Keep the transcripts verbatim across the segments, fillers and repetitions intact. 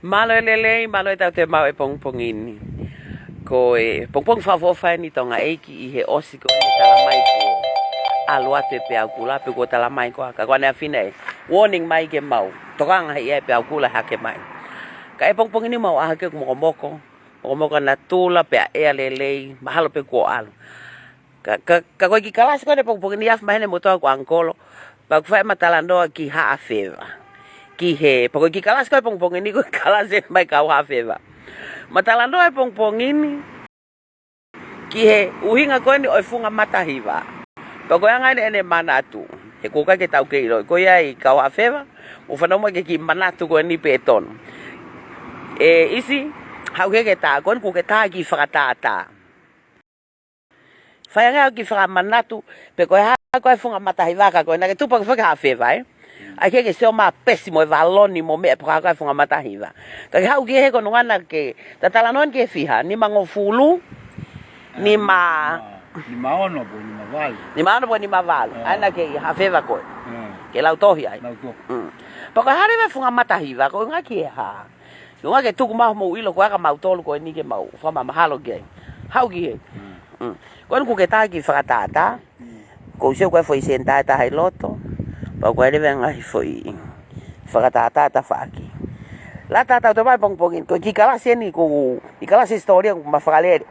Mālō e lelei, mālō e tautefito he pongipongi ni. Ko e pongipongi fakaʻofoʻofa eni Tonga ʻeiki ʻi he ʻosi ko eni talamai kuo ʻalu atu e peau kula, pe kuo talamai koā, ka ko ʻaneafi eni ʻe warning mai ke mau tokanga he ʻe ʻi ai e peau kula hake mai. Ka e pongipongi ni mau ʻā hake ʻoku mokomoko, mokomoko natula pea ʻea lelei, mahalo pē kuo ʻalu. Ka, ka, ka ko e kiʻi kalasi ko eni pongipongi ni, afi mai heni mo toa ko ʻAngikolo, pea ʻoku fai ʻema talanoa ki Haʻafeva. Ki he, pea ko e kiʻi kalasi ko eni pongipongi ni, ko e kalasi mai kau Haʻafeva. ʻEma talanoa he pongipongi ni ki he ʻuhinga ko eni ʻo e funga matahiva. Pea ko e anga eni ʻene manatu, he ʻoku ʻikai ke tau kei ʻilo. Ko ia ai kau Haʻafeva, mou fanongo mai ki he kiʻi manatu ko eni pē ʻe tonu. ʻE ʻIsi, haʻu ke ke tā, ko eni kuo ke tā e kiʻi fakatātā. Fai ange ʻa e kiʻi fakamanatu, pe ko e hā ko e funga matahiva ka ko ē naʻa ke tupu ʻaki foki Haʻafeva, ē? ʻAi ke ke sio mai pē siʻi mo e valoni mo e meʻa pe ko e hā ko e funga matahiva. Ka ke haʻu ki he ko e ʻuhinga naʻa ke talanoa ki he fiha, nimangofulu, nima, nima ono pe ko e nima valu. Nima ono pe ko e nima valu. ʻA ia naʻa ke ʻi Haʻafeva koe. Ke lau tohi ai. Lau tohi. Pea ko e hā leva e funga matahiva, ko e ʻuhinga ki he hā? Ko e ʻuhinga ke tuku mai hoʻomou ʻilo ko ē ʻa kimautolu ko eni ke mau fakamahalo ki ai. Haʻu ki he. Ko eni kuo ke tā e kiʻi fakatātā. Ko e sio ko e foʻi senitā ʻe taha ʻi loto. Pea ko e leva e ngaahi foʻi fakatātā tafaʻaki. Lata tautefito he pongipongi ni, ko e kiʻi kalasi eni ko e kiʻi kalasi hisitōlia ʻoku ma fakalele.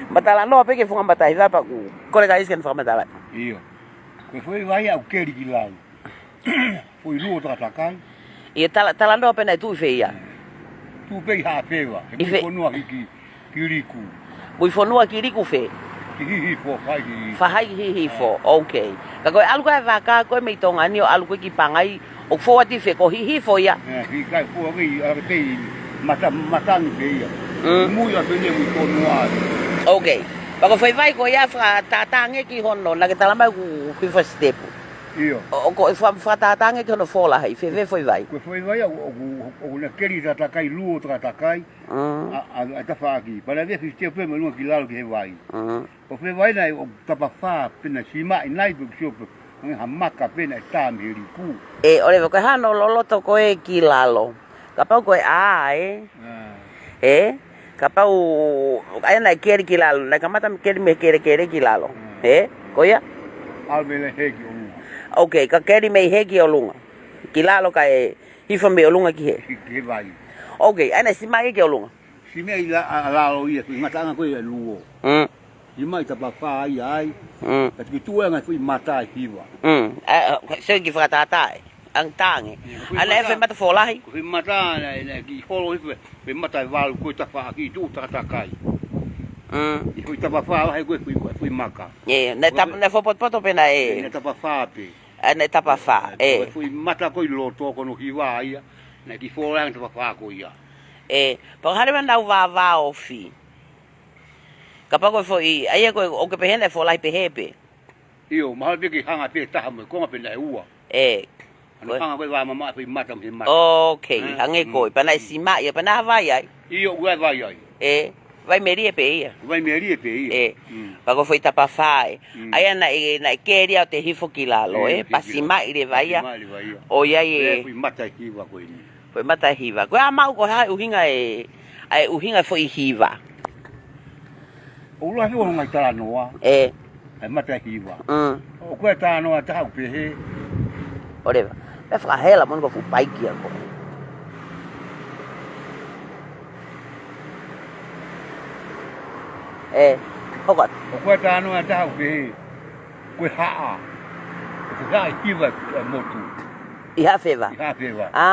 Ma talanoa pē ki he funga matahiva pea ʻoku kole kia ʻIsi ke ne fakamatalaʻi. ʻIo. Ko e foʻi vai ʻoku keli ki lalo. Foʻi luo takatakai. ʻIo, tala, talanoa pē naʻe tuʻu ʻi fē ia? Tuʻu pē ʻi Haʻafeva, he mui fonua ki, ki, Kiliku. Mui fonua Kiliku fē? Ki Hihifo, fai ki Hihifo. Fai ki Hihifo, ok. Ka ko e ʻalu ko ē e vaka ko ē mei Tonga ni ʻo ʻalu ko ē ki Pangai, ʻoku fou atu ʻi fē, ko Hihifo ia? ʻE, ʻikai, fou atu ʻi, ʻa, pē ʻi mata, matangi pē ia. Mui ʻa pē ʻi mui fonua. Ok. Pea ko e foʻi vai ko ia fakatātā ange ki hono, naʻa ke talamai ʻoku hifo e sitepu. ʻIo. ʻO, ʻo ko e fa-, fakatātā ange ki hono fōlahi, fēfē e foʻi vai? Ko e foʻi vai ʻoku, ʻoku, ʻoku na keli takatakai, luo takatakai, ʻa, ʻa, ʻa e tafaʻaki. Pea na vefi sitepu pē mei ʻolunga ki lalo ki he vai. Ko e foʻi vai naʻe ʻoku tapafā pē naʻe simaʻi nai pe ʻoku sio pē, ʻoku ʻi ai ha maka pē naʻe tā mei he liku. ʻE, ʻo leva ko e hā hono loloto ko ē ki lalo. Kapau ko e ʻā, ē? ʻE? Kapau, ʻa ia naʻe keli ki lalo, naʻe kamata keli mei he kelekele ki lalo. ʻE? Ko ia? ʻAlu mei he hē ki ʻolunga. Ok, ka keli mei he hē ki ʻolunga. Ki lalo kae hifo mei ʻolunga ki hē. Ki, ki he vai. Ok, ʻa ia naʻe simaʻi ki ʻolunga. Simaʻi la-, ʻa, ʻa lalo ia, ko e ngataʻanga ko ē ʻa e luo. Simaʻi tapafā ia ai. Ka tiki tuʻu ʻa e ngaahi foʻi mata hiva. ʻA, ʻa, sio ki he fakatātā ē. ʻAnge tā ange. ʻA ia naʻe foʻi mata fōlahi. Ko e foʻi mata naʻe, naʻe kiʻi holo hifo, foʻi mata ʻe valu ko e tafaʻaki tuʻu takatakai. ʻI he foʻi tapafā lahi ko e foʻi, foʻi maka. ʻE, naʻe tapa-, naʻe fakapotopoto pē naʻe. Naʻe tapafā pē. ʻA ia naʻe tapafā, ʻe. Foʻi mata ko ē ʻi loto ko hono hiva ia, naʻe kiʻi fōlahi ange tapafā ko ia. ʻE, pea ko e hā leva ʻenau vāvāofi. Kapau ko e foʻi, ʻa ia ko e, ʻoku ke pehē naʻe fōlahi pehē pē. ʻIo, mahalo pē ke hanga pē taha mo e konga pe naʻe ua. ʻE. Hanga ko e vā mamaʻo foʻi mata mo e mata. Ok, hangē ko ia, pea naʻe simaʻi, pea naʻe vai ai. ʻIo, ʻoku ʻi ai vai ai. ʻE, vai melie pē ia. Vai melie pē ia. ʻE, pea ko e foʻi tapafā ē. ʻA ia naʻe, naʻe keli ʻo toe hifo ki lalo ē, pea simaʻi leva ia. Simaʻi leva ia. ʻO ʻi ai ē. Foʻi mata hiva ko eni. Foʻi mata hiva. Ko e ʻā maʻu ko e hā e ʻuhinga e, ʻa e ʻuhinga foʻi hiva. ʻOku lahi ʻo ngaahi talanoa. ʻE. ʻA e mata hiva. ʻOku ʻi ai e talanoa ʻe taha ʻoku pehē. ʻO leva. Pea fakahela mo e fuʻu paiki ʻa ko. ʻE. Hoko atu. ʻOku ʻi ai e talanoa ʻe taha ʻoku pehē. Ko e haʻa. Ko e haʻa ʻi hiva e motu. ʻI Haʻafeva. ʻI Haʻafeva. ʻA.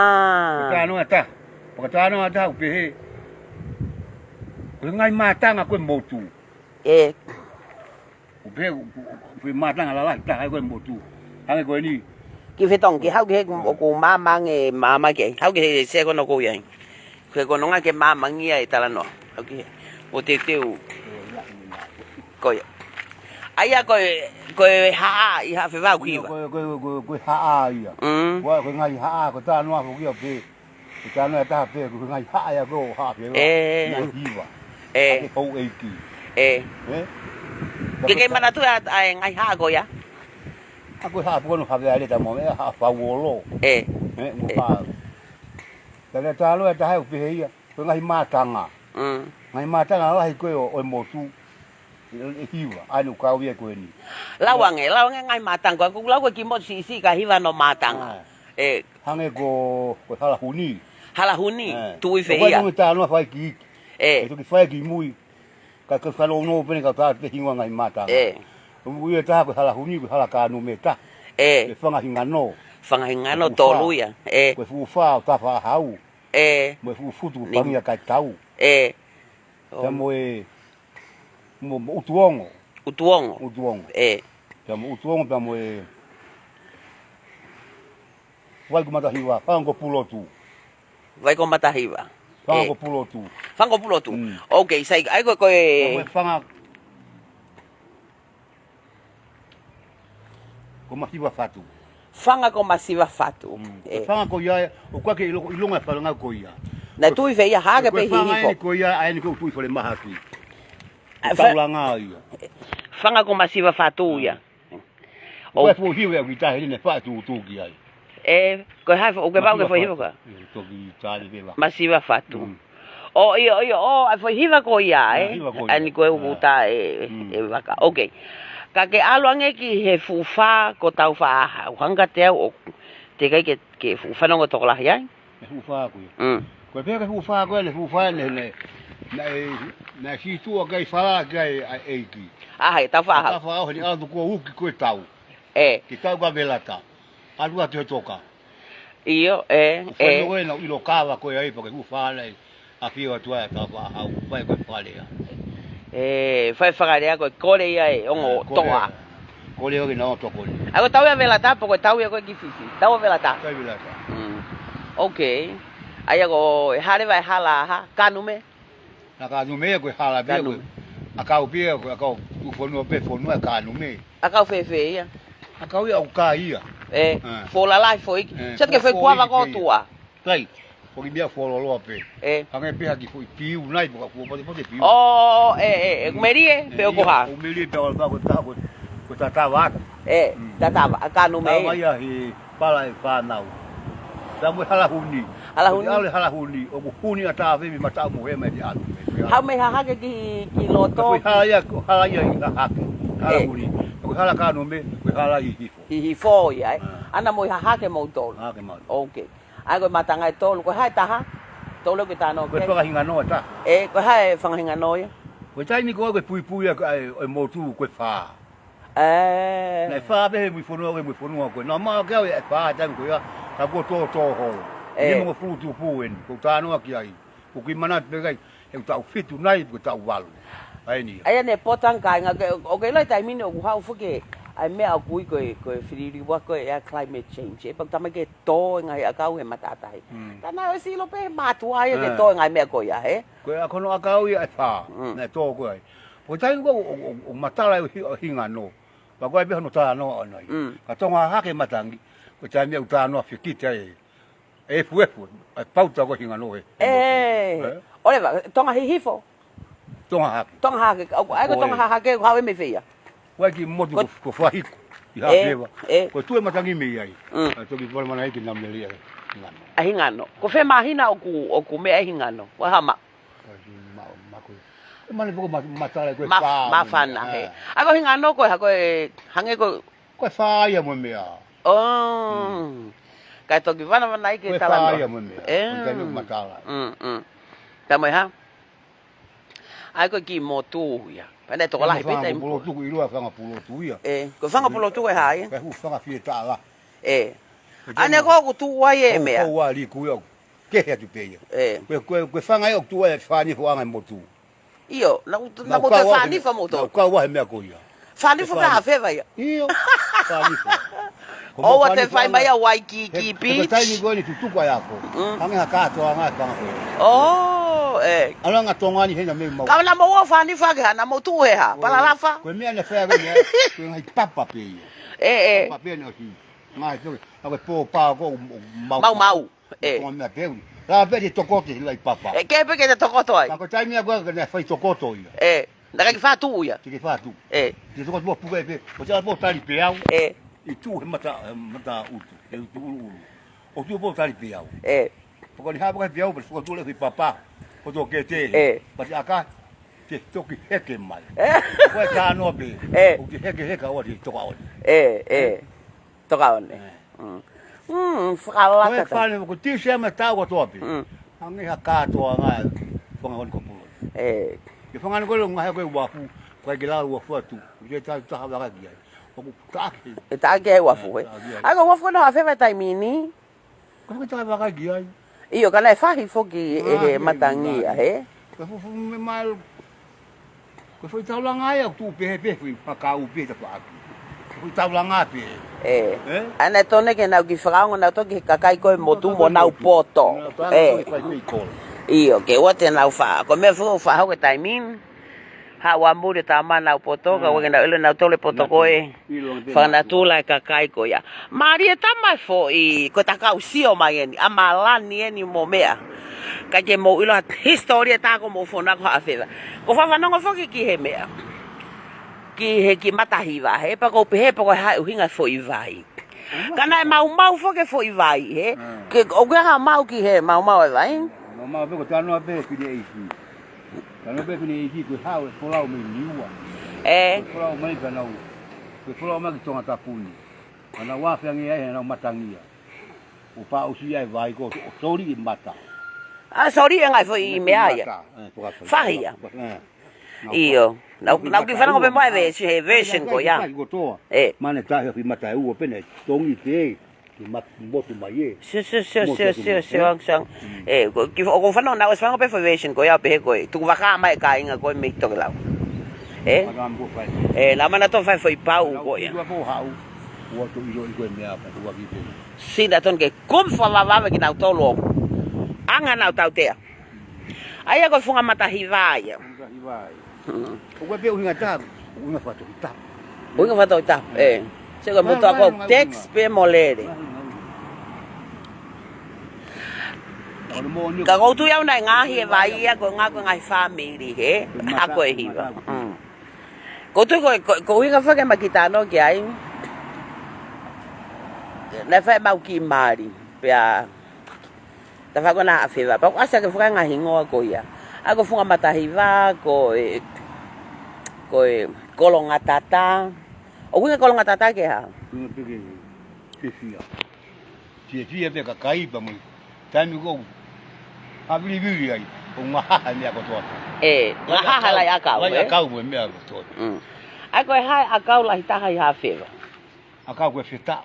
Ko e talanoa ʻe taha. Pea ko e talanoa ʻe taha ʻoku pehē. Ko e ngaahi mātanga ko ē motu. ʻE. ʻOku pehē, ʻoku, ʻoku, ʻoku pehē mātanga lalahi taha ko ē motu. Hangē ko eni. Kiʻi fetongi, haʻu ki he ʻoku māmā ange, māmā ki ai. Haʻu ki he sekono ko ia. Ko e konga ke māmangia e talanoa. Haʻu ki he. ʻO teuteu. Ko ia. ʻA ia ko e, ko e haʻa ʻi Haʻafeva ʻoku hiva. Ko e, ko e, ko e, ko e haʻa ia. Ko e, ko e ngaahi haʻa, ko e talanoa foki ia pē. Ko e talanoa ʻe taha pē, ko e ngaahi haʻa ia ko ē ʻo Haʻafeva. ʻE. Ngaahi hiva. ʻE. Hangē ko e ʻeiki. ʻE. Ke ke manatu ʻa, ʻa e ngaahi haʻa ko ia? ʻA ko e haʻa pe ko hono Haʻavealeta mo e haʻa Fauolo. ʻE. ʻE, mo e haʻa. Tala talanoa ʻe taha ʻoku pehē ia, ko e ngaahi mātanga. Mm. Ngaahi mātanga lahi ko ē ʻo, ʻo e motu, ʻe, ʻe hiva, ʻa eni ʻoku kau ia ko eni. Lau ange, lau ange ngaahi mātanga, ko ʻeku lau ko e kiʻi motu siʻisiʻi ka hiva hono mātanga. ʻA. ʻE. Hangē ko, ko e halahuni. Halahuni, ʻe, tuʻu ʻi fē ia? ʻOku ʻi ai e talanoa fai ki, ʻe, ʻe toki fai ki mui. Ka, ka fanongo pē eni ka u tā atu e hingoa ngaahi mātanga. ʻE. ʻOku ui ʻe taha ko e halahuni, ko e hala Kanume ʻe taha. ʻE. Ko e fanga hingano. Fanga hingano, ko e fuʻu fā, tolu ia. ʻE. Ko e fuʻu fā ʻo Tafaʻahau. ʻE. Mo e fuʻu futu ko Pangia Kaitau. ʻE. Pea mo e, mo, mo ʻUtuongo. ʻUtuongo. ʻUtuongo. ʻE. Pea mo ʻUtuongo, pea mo e Vai ko Matahiva, fanga ko Pulotu. Vai ko Matahiva. Fanga, ʻe, ko Pulotu. Fanga ko Pulotu. Mm. Ok, sai, ʻa ia ko e, ko e, ko e fanga ko Masiva Fatu. Fanga ko Masiva Fatu. Mm. ʻE. Ko e fanga ko ia, ʻoku ʻikai ke ʻilo, ʻilonga e fanga ko ia. Naʻe tuʻu ʻi fē ia, hake pē hihifo? Ko e fanga eni ko ia, ʻa eni ko e tuʻu ʻi Falemahaki. ʻA, fa-, taulanga ia. Fanga ko Masiva Fatu ia. Mm. ʻOku ʻi ai e foʻi hiva ʻoku ʻi tahi ʻe ne faʻa tūtū ki ai. ʻE, ko e hā e fo-, ʻoku ke pau ke foʻi hiva ka? Masiva Fatu. Toki tali pē vaka. Masiva Fatu. Mm. ʻO, ʻio, ʻio, ʻo, ʻa e foʻi hiva ko ia, ʻe? ʻA e hiva ko ia. ʻA eni ko e, ʻe, uta e, mm, e vaka. Ok. Ka ke ʻalu ange ki he fuʻu fā ko Tafaʻahau. Hanga te au ʻo, teʻeki ai ke, ke fuʻu fanongo tokolahi ai. E fuʻu fā ko ia. Mm. Ko e pehē ko e fuʻu fā ko ia, ʻa e fuʻu fā eni, naʻe, naʻe, naʻe sītuʻa ki ai, falala ki ai ʻa e ʻEiki. ʻA, he Tafaʻahau. Tafaʻahau, he naʻe ʻalu atu kuo uki ko e tau. ʻE. Ke tau ka velata. ʻAlu atu he toka. ʻIo, ʻe, ʻe. Ko e fai ʻo ena ʻilo kava ko ia ai pea ko e fuʻu fā eni. ʻAfio atu ai ʻa Tafaʻahau, fai ko e fale ia. ʻE, fai fale ia ko e kole ia e ongo, ʻe, kole toʻa. Kole ia ke na o tokoni. ʻA ia ko e tau ia velata pe ko e tau ia ko ē ki Fisi. Tau ia velata. Tau ia velata. Mm. Ok. ʻA ia ko e hale vai hala ha, Kanume. Naʻe Kanume ia ko e hala pē ia ko e. Kanume. ʻAkau pē ia ko e ʻakau tuʻu fonua pē fonua ʻa Kanume. ʻAkau fēfē ia? ʻAkau ia ʻoku kai ia. ʻE, ʻe, fuʻu lalahi foʻi ki. ʻE, sai ke fuʻu, fuʻu foʻi kuava ki ko pē ia. Tuʻa. Sai, foʻi meʻa fuoloa pē. ʻE. Hangē pē ha kiʻi foʻi piu nai, pea ka fuʻu pate pate piu. ʻO, ʻe, ʻe, ʻe, ʻoku melie, ʻe, pea ʻoku hā? ʻOku melie pea ʻoku hā ko e taha ko e, ko e tatava atu. ʻE, mm, tatava, ʻa Kanume. Tatava ia he pala e fānau. Pea mo e halahuni. Halahuni. Ko e ʻalu e halahuni, ʻoku huni ʻa Tāvemi mataʻu mo hema ʻi te atu. Hau mei hahake ki, ki loto. Ko e hala ia, ko e hala ia ʻi hahake. ʻE. Halahuni. Ko e hala Kanume, ko e hala hihifo. Hihifo ia, ʻe? ʻA. ʻAna mo e hahake moutolu. Hahake moutolu. Ok. ʻA ia ko e mātanga ʻe tolu, ko e hā e taha? Tolu ke tano. Ko e ke fanga hingano ʻe taha. ʻE, ko e hā e fanga hingano ia? Ko e taimi ko ē ko e puipui ʻa e, ʻo e motu ko e fā. ʻE. Naʻe fā pē he mui fonua ko ē, mui fonua ko ē. Naʻe maʻu ke au e fā taimi ko ia, ka kuo tōtō holo. ʻE. Nima ngofulu tupu eni, ko u talanoa ki ai. Ko u kiʻi manatu pē kai, he ʻoku taʻu fitu nai, ko e taʻu valu. ʻA eni ia. ʻA ia naʻe potang kāinga ke, ʻoku ke ʻilo e taimi ni ʻoku haʻu foki ʻa e meʻa ʻoku ui ko e, ko e fililiua ko e ʻa e climate change. ʻE pau tamai ke tō e ngaahi ʻakau he matātahi. Mm. Ka naʻe ʻosi ʻilo pē mātuʻa ia ke, ʻe, tō e ngaahi meʻa ko ia, he? Ko e ʻakau ʻakau ia ʻe fā, mm, naʻe tō ko ē ai. Ko e taimi ko ē ʻo, ʻo, ʻo, ʻo matala ʻo hi-, ʻo hingano. Pea ko e pē hono talanoa ʻoʻona ia. Mm. Ka Tonga hahake matangi, ko e taimi ia ʻoku talanoa fekita ai. ʻE efuefu, ʻe pauta ko e hingano he. ʻE. ʻE? ʻOleva, Tonga hihifo? Tonga hahake. Tonga hahake, ʻa ia ko e Tonga hahake, ʻoku haʻu ia mei fē ia? Ko e kiʻi motu ko, ko Fahiku, ʻi, ʻe, Haʻafeva. ʻE. Ko e tuʻu e matangi mei ai. Mm. ʻE toki pole mana iki na meli ai. Hingano. ʻA hingano. Ko fē māhina ʻoku, ʻoku meʻa ʻa hingano? Ko e hā ma-, Ko e ma-, ma-, ko e. ʻE mani poko ma-, matala ko e ma-, fā, māfana, he. ʻA ia ko hingano ko e hā ko e, hangē ko e. Ko e fā ia mo e meʻa. ʻO. Mm. Kae toki vanavanaʻi ke talanoa. Ko e fā ia mo e meʻa. ʻE. Ko e taimi ʻoku matala. Mm, mm. Pea mo e hā? ʻA ia ko e kiʻi motu ia. Pea naʻe tokolahi pē taimi ko ē. Fanga Pulotu, ʻiloa fanga Pulotu ia. ʻE, ko e fanga Pulotu ko e hā ia? Ko e hū fanga fie tala. ʻE. Ko e taimi ʻa eni ko ē ʻoku tuʻu ai e meʻa. Ko e ua liku ia. Kehe atu pē ia. ʻE. Ko e, ko e, ko e fanga ia ʻoku tuʻu ai e fānifoʻanga e motu. ʻIo, naʻa ku, naʻa ku toe fānifo motu. Naʻa ku kau ai he meʻa ko ia. Fānifo pē Haʻafeva ia. ʻIo, fānifo. ʻOua te fai mai ʻa Waikiki Beach. He, he ko e taimi ko eni tutuku ai ako. Mm. Hangē ha kātoanga e fanga ko ē. ʻO, ʻe. ʻAlu ange Tonga ni he naʻa mei mau. Ka naʻa mou ō fānifo ke hā, naʻa mou tuʻu he hā, Palalafa? Ko e meʻa naʻe fai ko e meʻa, ko e ngaahi papa pē ia. ʻE, ʻe. Papa pē ia naʻe ʻosi. Ngaahi toke, a ko e pōpā ko ē, mau. Mau, mau. ʻE. Ko e meʻa pē ʻuli. Lava pē ke tokoto he laʻi papa. ʻE, kehe pē ke te tokoto ai. Ka ko e taimi ia ko ē naʻe fai tokoto ia. ʻE, naʻe ʻikai ke faʻa tuʻu ia. Ke faʻa tuʻu. ʻE. Ke tokoto pō puke pē. Ko e tala pō tali pē au. ʻE. ʻI tuʻu he mata, he mata utu. He utu ʻuluʻulu. ʻO tuʻu pō tali pē au. ʻE. Ko ni hapa ka fiau, pasi ko tule fi papa. Ko to ke te. Ē. Pasi aka, te toki heke mai. Ē. Ko e tano pe. Ē. Ko te heke heka o te toka oni. Ē, ē. Toka oni. Ē. Mm. Mm, Ko e fakalaka ta. fane, ko tisi ama tau ko toa pe. Mm. Ange ha katoa nga, fanga honi ko pulo. Ē. Ke fanga ni ko lo nga he ko e wafu, ko e ke la wafu atu. Ke ta ta ha vaka ki ai. Ko ku ta ke. E ta ke wafu, Ē, ē. ta ke ai. Ai ko wafu no ha feva taimi ni. Ko e ke ta vaka ki ai. Io, ka naʻe fahi foki e Ah, he he, matangia, he. he. Ko e fufu me mal. Ko e foʻi taulanga ai, au tu pe he pe, foʻi makau pe ta faaki. Ko e taulanga pe. Ē. Ē? Ana tone ke nau ki fakaongo nau toki he kakai ko e motu Nau mo nau toki poto. Nau toki Ē. fai pe i kola. Io, ke ua te nau fa. Ko e meʻa fo fa ho ke taimi. Ha ua muri ta ma nau poto, ka Ah. ua ke nau ʻilo nau tole poto Nau ko e. ʻilo ke te Fana nau. tula e kakai ko ia. Mālie tama foʻi, ko ta kau sio mai eni, a malani eni mo meʻa. Ka ke mou ʻilo ha hisitōlia ta ko mou fona ko ha feva. Ko fafanongo foki ki he meʻa. Ki he ki matahiva, he pa ko pehe pa ko e hae ʻuhinga foʻi vai. Ka naʻe maumau foki foʻi vai, he? Mm. Ke, o ke ha mau ki he maumau e vai? Maumau pe ko tano pe ki le isi. Tano pe ki le isi ko hau e folau mai Niua. Ē. Ko folau mai ka nau. Ko folau mai ki Tongatapu ni. Ka nau afe ange ai, he nau matangia. O pa o si ai vai ko, o sori e mata. A, sori e ngai foʻi meʻa ia. Mata, ē, ko ka sori. Fahi ia. Ē. Nau Io. fa- Nau, nau nau ki mata fanongo pe ua, mai nau. ve, si he version ko ia. Fahi kotoa. Ē. Mane tahi o fi mata e ua pene, tongi pe, ki mat-, motu mai e. Sio, sio, sio, Motu sio, atu sio, mai, sio, ē? ang, sang. Mm. Ē, ko, ki, o ko fanongo, nau ʻosi fanongo pe foʻi version ko ia, pe he ko e. Tuku vaka mai e kāinga ko e mei Tokelau. Ē? Mata mo fai. Ē, la mana to fai foʻi pau Nau ko ia. ki ua po hau. Ua to ʻilo i ko e meʻa pa, ua ki pe. Sina ton ke kum fa vavave ki nau tolo. Anga nau tautea. Ai ko e funga matahiva ia. Funga matahiva ia. Mm. O ko e pe ʻuhinga tapu, ʻuhinga fatoki tapu. ʻUhinga fatoki tapu, ē. Se ko e Vai, motu vai, ako vai, text vai. pe mo lele. Vai, vai. Ka ko tu iau nai ngahi e vai ia ko nga ko ngahi family, he? Mata, Ako e hiva. mata. Mm. Ko tu ko, ko, ko ʻuhinga fake ma ki tano ki ai. Naʻe fai mau ki mali, pea Ta fai ko na a feva. Pea ko ʻasi ake fakaenga hingoa ko ia. A ko funga matahiva, ko e, ko e kolongatata. ʻO ʻuhinga kolongatata ke ha? Ua pe ke, ke fia. Fia, fia pe ka kai pa mo. Taimi ko. A vili vili ai. ʻO ngahaha meʻa kotoa. Ē, ngahaha lai ʻakau, Lai ē? ʻakau mo e meʻa kotoa. Mm. Ai ko e hae ʻakau lahi taha ʻi ha feva. ʻAkau ko e feta.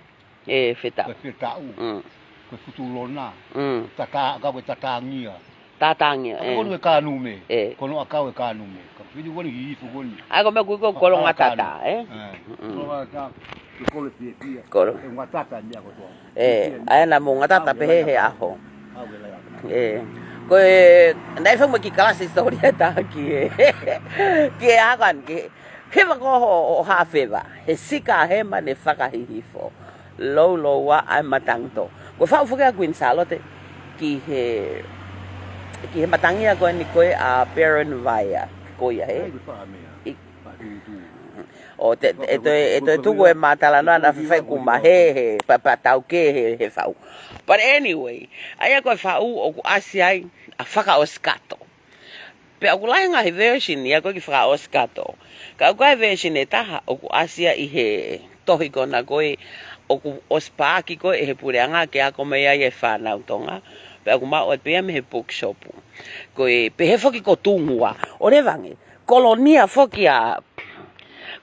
Ē, feta. Ko e fetaʻu. Mm. Ko e futulona. Mm. Tata, ka ko e tatangia. Tatangia, Ka ē. ko e kanume. Ē. Ko no ʻakau e kanume. Ka fili ko ni hifo ko ni. Ai ko meʻa kui ko kolongatata, ē? Ē. Mm. Kolongatata. Ko kole pia pia. Kolo. E ngatata ni ako toa. Ē, ai na mo ngatata pe he he aho. Au ke lai ako. Ē. Ko e, naʻe fai mo ki kalasi story e taki e. Ki e akan, ki Heva ko ho, ʻo ha feva, he sika hema ne fakahihifo. Lou lou a ai matangi to. Ko fau fake a Queen Salote, ki he, ki he matangi a ko eni ko e a Baron Vaia, ko ia he. Ai, ko e fā meʻa. I- Fā tūtū. ʻO te, Ko e, e toe, e toe tuku e mātala noa na fai kuma he, he, pa, pa tau ke he, he fau. But anyway, ai a ko e fau ʻoku ʻasi ai, a fakaʻosikato. Pea ʻoku lahi ngaahi version ia ko e ki fakaʻosikato. Ka ʻoku ʻi ai e version ʻe taha, ʻoku ʻasi ia ʻi he tohi ko ena ko e, ʻoku ʻosi paaki ko e he puleʻanga ke ako mai ai e fānau Tonga. Pea ʻoku maʻu atu pē ia mei he bookshop. Ko e, pehē foki ko Tungua. ʻO leva ange, kolonia foki ʻa,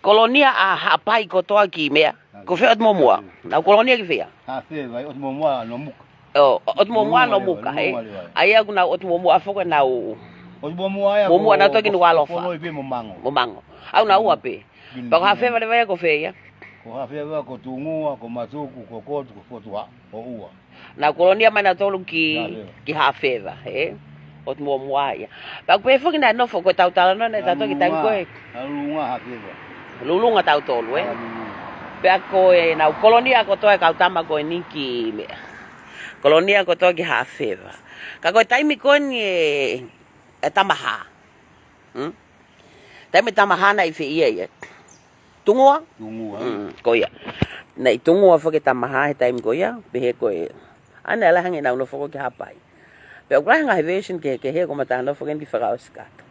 kolonia ʻa Haʻapai kotoa ki meʻa. Ko fē ʻOtu Muʻomuʻa? Nau kolonia ki fē ia? Ha fē vai, ʻOtu Muʻomuʻa Nomuka. ʻO, ʻOtu Muʻomuʻa Nomuka, he? Ai ʻoku nau ʻOtu Muʻomuʻa foki nau. ʻOtu Muʻomuʻa ia Muʻomuʻa ko, nau toki ko, Nualofa. Ko Fonoi pē mo Mango. Mo Mango. ʻAu nau ua pē. Pea ko ha fē vale vai ko fē ia? Ko ha fē vai ko Tungua, ko Matuku, ko Kotu, ko Fotuha, ko ua. Nau kolonia mai nautolu ki, ki ha fē vai, he? ʻOtu Muʻomuʻa ia. Pea ko e foki naʻe nofo ko e tau talanoa naʻe tau toki taimi ko e. Lulunga ha fē vai. Lulunga tautolu, ē? Pea ko e nau kolonia kotoa e kau tama ko eni ki meʻa. Kolonia kotoa ki ha fē vai. Ka ko e taimi ko eni e, e Tamahā. Hmm? Taimi Tamahā naʻe ʻi fē ia ia? Tungua? Tungua. Mm, ko ia. Naʻe ʻi Tungua foki Tamahā he taimi ko ia, pehē ko e. Ana la hangē nau nofo ko ki Haʻapai. Pea ʻoku lahi e ngaahi veesi kehekehe ʻoku ma talanoa foki ki he fakaʻosi kato.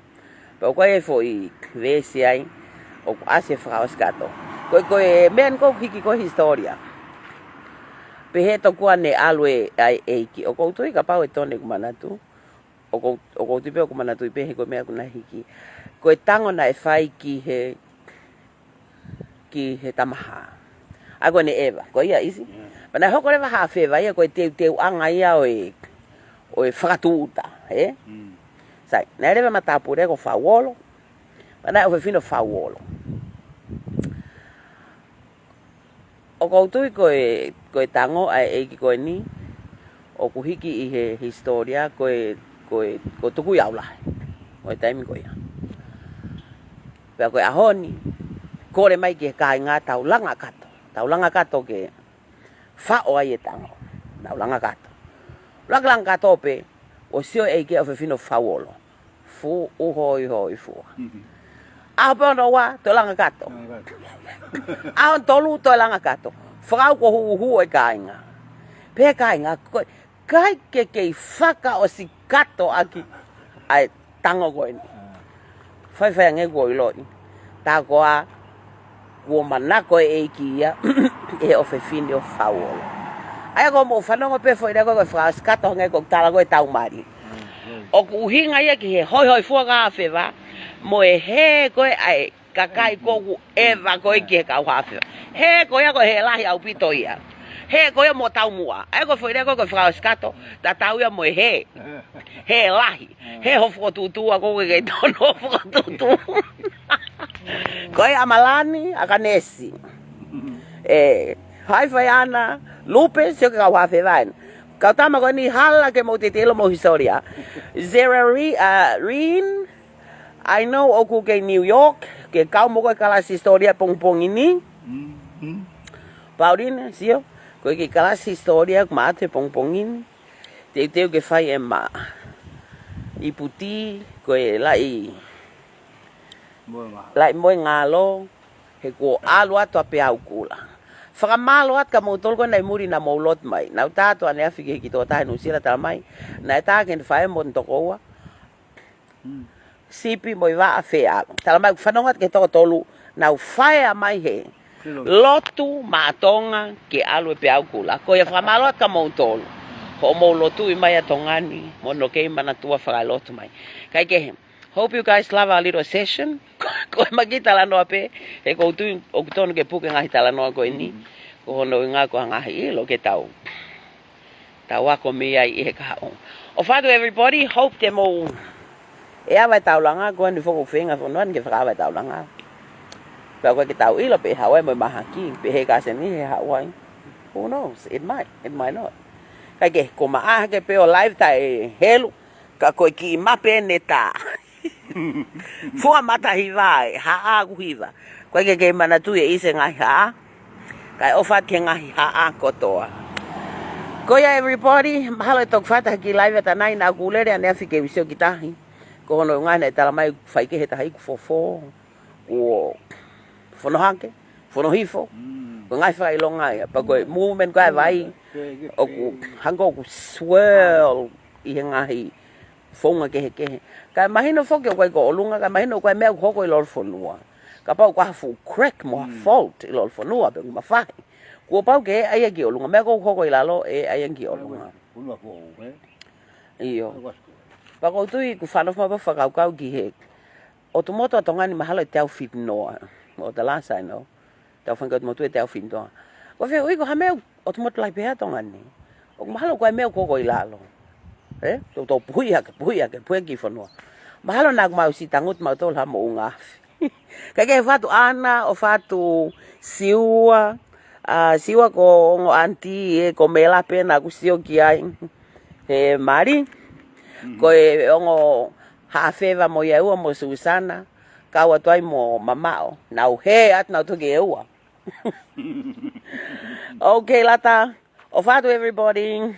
Pea ʻoku ʻi ai e foʻi veesi ai ʻoku ʻasi he fakaʻosi kato. Ko e, ko e meʻa ni ʻoku hiki ko e hisitōlia. Pehē tokua naʻe ʻalu e, ʻa e ʻEiki. ʻOku ou tui kapau ʻe tonu ʻeku manatu. ʻOku ou, ʻoku ou tui pē ʻoku manatuʻi pē he ko e meʻa ʻoku na hiki. Ko e tango naʻe fai ki he ki he Tamahā. ʻA ia ko ʻene ʻeva, ko ia ʻIsi. Pea naʻe hoko leva ha feva ia ko e teuteuʻanga ia ʻo e, ʻo e fakatūʻuta, ē? Sai, naʻe leva matāpule ko Fauolo. Pea naʻe ʻofefine ʻo Fauolo. ʻOku ou tui ko e, ko e tango ʻa e ʻEiki ko eni, ʻoku hiki ʻi he hisitōlia ko e, ko e, ko Tukuiaulahi. Ko e taimi ko ia. Pea ko e ʻaho ni, kole mai ki he kāinga tau langa kato. Tau langa kato ke faʻo ai e tango. Tau langa kato. Langa, langa kato pē, ʻo sio e ʻEiki ʻa e ʻofefine ʻo Fauolo. Fuʻu hoihoifua. ʻAho pē hono ua, toe langa kato. ʻAho tolu, toe langa kato. Fakaʻau ko huhu e kāinga. Pehē kāinga, ko e ʻikai ke kei fakaʻosi kato ʻaki ʻa e tango ko eni. Faifai ange kuo ʻiloʻi. Tā koā kuo manako e ʻEiki ia ʻi he ʻofefine ʻo Fauolo. ʻA ia ko hoʻomou fanongo pē foʻi lea ko e fakaʻosi kato hangē ko e tala ko e tau mali. ʻOku ʻuhinga ia ki he hoihoifua ka feva, mo e hē ko ē ʻa e kakai ko ē ʻoku ʻeva ko ē ki he kau hā feva. Hē ko ia ko e hē lahi ʻaupito ia. Hē ko ia mo taumuʻa. ʻA ia ko e foʻi lea ko e fakaʻosi kato, tatau ia mo e hē. Hē lahi. Hē hoʻo fokotuʻutuʻu ʻa ko e kei tonu hoʻo fokotuʻutuʻu. Ko e ʻa Malani, ʻa Kanesi. ʻE, haifai ʻAna, Lupe, sio ki he kau hā feva eni. Kau tama ko eni hala ke mou teitei ʻilo homou hisitōlia. Zerari, ʻa, Rin, I know ʻoku kei New York, ke kau mo koe he kalasi hisitōlia pongipongi ni. Pauline, sio, ko e kiʻi kalasi hisitōlia ʻoku ma ʻoatu he pongipongi ni. Teuteu ke fai ʻe ma iputi, ko e laʻi, laʻi moengalo, he kuo ʻalu atu ʻa Peaukula. Fakamālō atu kia moutolu ko ē naʻe muli naʻa mou lotu mai. Naʻa ku tā atu ʻaneafi ki he kiʻi tokotaha Nuʻusila, talamai naʻe tā ke ne fai mo hono tokoua sipi mo e vaʻa feʻalu. Talamai ʻoku fanongo atu ki he toko tolu, naʻa ku fai mai he lotu maʻa Tonga ke ʻalu ʻa Peaukula. Ko ia fakamālō atu kia moutolu. Hoʻomou lotuʻi mai ʻa Tonga ni, mo hono kei manatua fakaelotu mai. Kae kehe, hope you guys love our little session. Ko e ma kiʻi talanoa pē, he ʻoku ou tui ʻoku tonu ke puke ngaahi talanoa ko eni. Ko hono ʻuhinga ko e ngaahi ʻilo ke tau tau ako mei ai ʻi he kahaʻu. ʻOfa atu everybody, hope te mou ʻe ʻave e taulanga, ko eni foki ʻoku feinga e fonua ni ke fakaʻave e taulanga. Pea ko e ke tau ʻilo pē haʻu ai mo e mahaki, pehē ʻe Kaseni he haʻu ai. Who knows? It might, it might not. Kae kehe, ko ma ʻā hake pē ʻo live taʻe helu, ka ko e kiʻi mape ne tā. Fua matahiva ē, haʻa ʻoku hiva. Ko e ke kei manatuʻi e ʻIsi e ngaahi haʻa. Kae ʻofa atu ki he ngaahi haʻa kotoa. Ko ia everybody, mahalo ʻe toki fai ha kiʻi live ʻanai, naʻa ku lele ʻaneafi ke u sio ki tahi. Ko hono ʻuhinga naʻe talamai fai kehe taha iku fofo. Kuo fono hake, fono hifo. Ko e ngaahi fakaʻilonga ia, pea ko e movement ko ē ʻa e vai. ʻOku hangē ʻoku swirl ʻi he ngaahi founga kehekehe. Kae mahino foki ʻoku ʻikai ko ʻolunga, kae mahino ʻoku ʻi ai e meʻa ʻoku hoko ʻi Lolofonua. Kapau ʻoku ʻi ai ha fuʻu crack mo ha fault ʻi Lolofonua pe ʻoku mafahi. Kuo pau ke ʻai ia ki ʻolunga. Meʻa ʻoku hoko ʻi lalo, ʻe ʻai ia ki ʻolunga. ʻIo. Pea ʻoku ou tui ʻoku fanongo mai pē fakakaukau ki he ʻotu motu ʻa Tonga ni mahalo ʻe teau fitu noa. ʻO the last I know. Tau fanga ʻotu motu ʻe teau fitu noa. Ko e fehuʻi ko e hā e meʻa ʻoku ʻotu motu lahi pehē ʻa Tonga ni. ʻOku mahalo ko e meʻa ʻoku hoko ʻi lalo. Ē? Tau tau puhi hake, puhi hake, puhi hake ki fonua. Mahalo naʻa mau siʻi tangutu mautolu ha moʻunga afi. Kae kehe ʻofa atu ʻAna, ʻofa atu Siua, ʻa Siua ko e ongo aunty ē ko Mela pē naʻa ku sio ki ai. He mali, ko e ongo hā feva mo ia ʻe ua mo Susana, kau atu ai mo mamaʻo, nau hē atu nau toki ʻe ua. Okay, Lata. ʻOfa atu everybody.